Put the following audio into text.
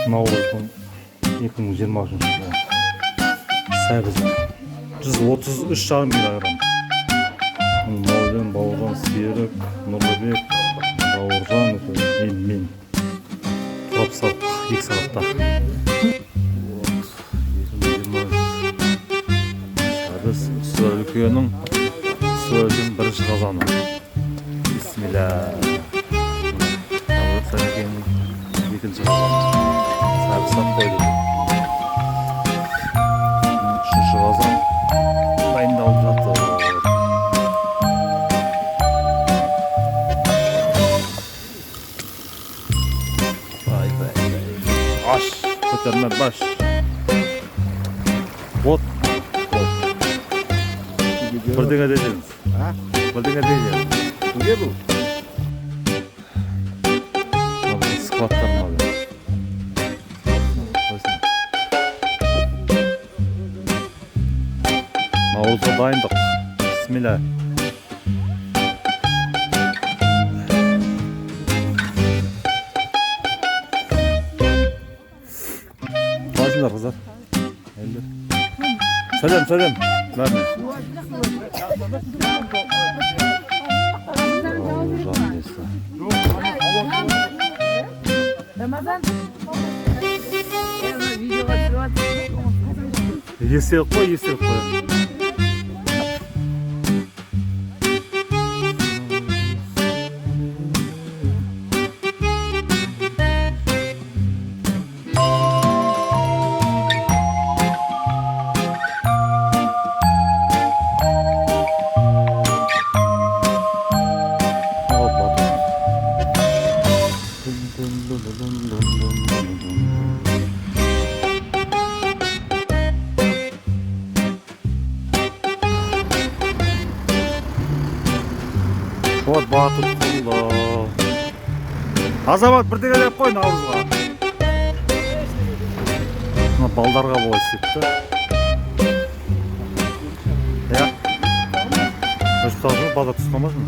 Наурыздың 2023 жылы сәбізі 133,5 килограмм. Мәулен, Бауыржан, Серік, Нұрлыбек, Бауыржан, это мен. Турап салдық 2 сағатта. Вот, 2023 сәбіз үсті үлкеннің бірінші қазаны. Бисмилля. Сәбекеңнің екінші қазаны. Сәбіз сап қойды. Үшінші қазан дайындалып жатыр. Vay vay vay. Аш, көтерме баш. Вот. Вот. Бірдеңе дедіңіз. А? Бірдеңе дедіңіз. Неге бұл? Мына біздің складтар мына. Қойсын. Наурызға дайындық. Бисмилля. Қалайсыңдар, қыздар? Әйелдер. Сәлем, сәлем. Бәріне. Бауыржан несі? Рамазан. Видеоға түсіріп жатыр. Естелік қой, естелік қой. Ал, батыр. Дун, дун, дун, дун, дун, дун, дун, дун. Вот батыр құлы. Азамат, бірдеңе деп қой наурызға. Мына балдарға былай істепті. Иә. Өшіп қалды ма? Балдар түсіп қалмасын.